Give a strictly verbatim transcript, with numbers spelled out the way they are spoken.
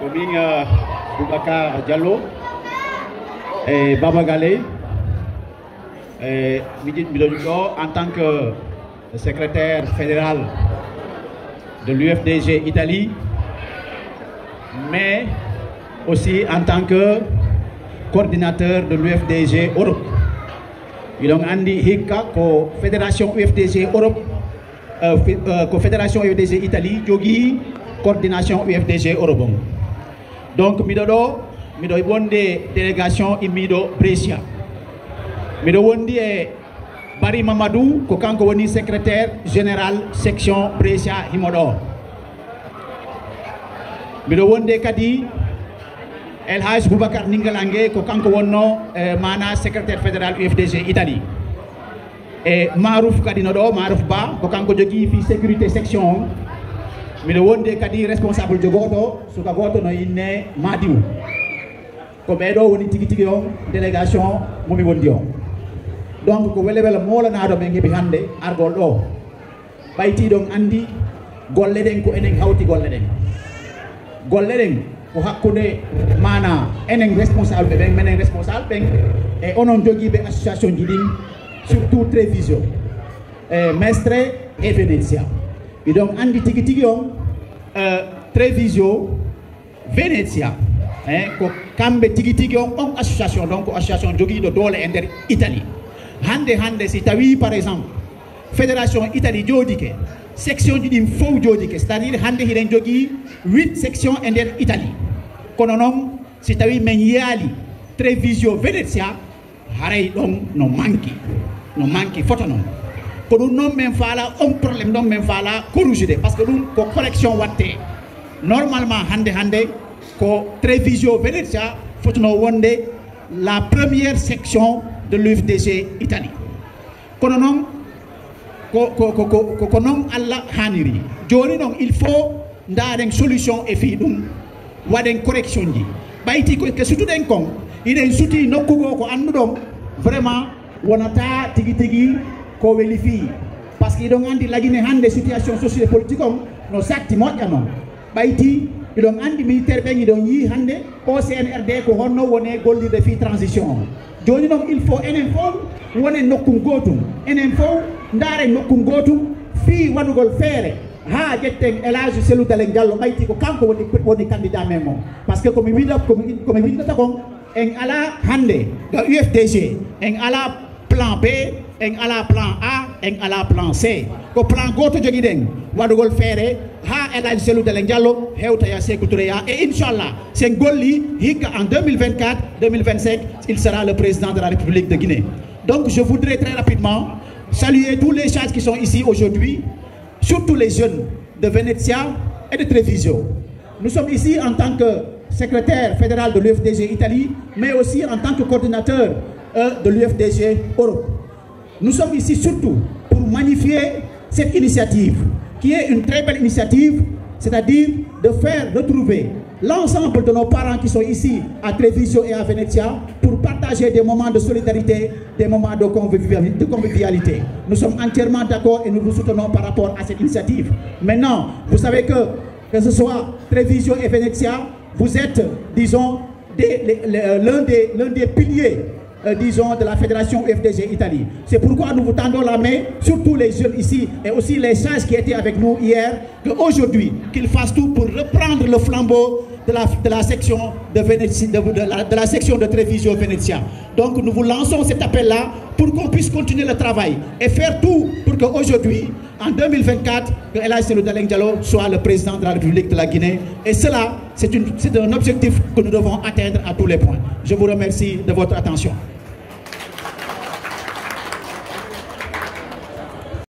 Ko min, euh, Boubacar Diallo e Baba Gale. Eh, mi ɗi-, miɗo ɗo en tant que secrétaire fédéral de l'U F D G Italie, mais aussi en tant que coordinateur de l'U F D G Europe. Hiɗon anndi hikka ko fédération U F D G Europe, euh, fi-, euh, ko fédération U F D G Italie jogii coordination U F D G Europe on. Donc, miɗo ɗo, miɗo wonde délégation immiiɗo Brescia. Miɗo wondi e Bari Mamadou, ko kanko woni secrétaire général section Brescia himo ɗo. Miɗo wonde kadi El Hadj Boubacar Ningalangue, ko kanko wonno, eh, maana secrétaire fédéral U F D G Italie. E Marouf kadi no ɗo, Marouf Ba, ko kanko jogii fii sécurité section on. Miɗo wondi e kadi responsable jo gooto, suka gooto no inne Madiou. Ko ɓee ɗoo woni tigi tigi on délégation mo mi wondi on. Donc, ko wele wele moolanaaɗo men heɓi hannde argol ɗoo. Ɓayti ɗon anndi golle ɗen ko enen hawti golle ɗen. Golle ɗen ko hakkunde maana enen responsable ɓen, menen responsable ɓen, e onon jogiiɓe association ji ɗin, surtout Treviso, e Mestre e Venezia. Hiɗon anndi tigi tigi on, eh, Treviso, Venezia, eh, ko kamɓe tigi tigi on, on association, donc association jogiiɗo doole e nder Italie. Hannde, hannde, si tawii, par exemple, fédération Italie jooɗike, section ji ɗin fow jooɗike, c'est-à-dire hannde hiɗen jogii huit section e nder Italie. Kono noon, si tawii men yiyaali Treviso Venezia, haray ɗon no manki, no manki fota non. Ko ɗum noon men faala, on problème ɗon men faala corriger, parce que ɗum ko correction watte. Normalement, hannde, hannde, ko Treviso Venezia fotuno wonde la première section de l'U F D G Italie. Kono noon, ko, ko, ko, ko, ko, ko noon Allah haaniri. Jooni noon, il faut ndaaren solution e fii ɗum, waɗen correction ji. Ɓayti ko ke sutuɗen kon, hiɗen sutii nokku goo ko annduɗon, vraiment, wonataa tigi tigi ko weli fii. Parce que hiɗon anndi Lagine hannde situation socio-politique on no satti moƴƴa noon. Ɓayti, hiɗon anndi militaire ɓen, hiɗon yii hannde O C N R D ko honno woni gollirde fii transition on. Jooni noon, il faut enen fow wonen nokkun gootun. Enen fow ndaaren nokkun gootun fii waɗugol feere haa ƴetten El Hadji Cellou Dalein Diallo, ɓayti ko kanko woni, woni candidat men on. Parce que ko mi winda-, ko mi, ko mi windata kon, en alaa hannde ga U F D G, en alaa plan B, en alaa plan A, en alaa plan C. Ko plan gooto jogiɗen, waɗugol feere haa El Hadji Cellou Dalein Diallo hewtoya Sékou Touré ya. Et Inch'Allah, si en gollii, hikka en deux mille vingt-quatre, deux mille vingt-cinq, il sera le président de la République de Guinée. Donc, je voudrais très rapidement saluer tous les gens qui sont ici aujourd'hui, surtout les jeunes de Venezia et de Treviso. Nous sommes ici en tant que secrétaire fédéral de l'U F D G Italie, mais aussi en tant que coordinateur, euh, de l'U F D G Europe. Nous sommes ici surtout pour magnifier cette initiative, qui est une très belle initiative, c'est-à-dire de faire retrouver l'ensemble de nos parents qui sont ici à Treviso et à Venezia pour partager des moments de solidarité, des moments de conviviali-, de convivialité. Nous sommes entièrement d'accord et nous vous soutenons par rapport à cette initiative. Maintenant, vous savez que, que ce soit Treviso et Venezia, vous êtes, disons, des, les, les, euh, l'un des, l'un des piliers, euh, disons, de la Fédération U F D G Italie. C'est pourquoi nous vous tendons la main, surtout les jeunes ici, et aussi les sages qui étaient avec nous hier, qu'aujourd'hui, qu'ils fassent tout pour reprendre le flambeau de la, de la section de Venezia, de, de la, de la section de Treviso Venezia. Donc, nous vous lançons cet appel-là pour qu'on puisse continuer le travail et faire tout pour qu'aujourd'hui, en deux mille vingt-quatre, que El Hadji Cellou Dalein Diallo soit le président de la République de la Guinée. Et cela, c'est une, c'est un objectif que nous devons atteindre à tous les points. Je vous remercie de votre attention.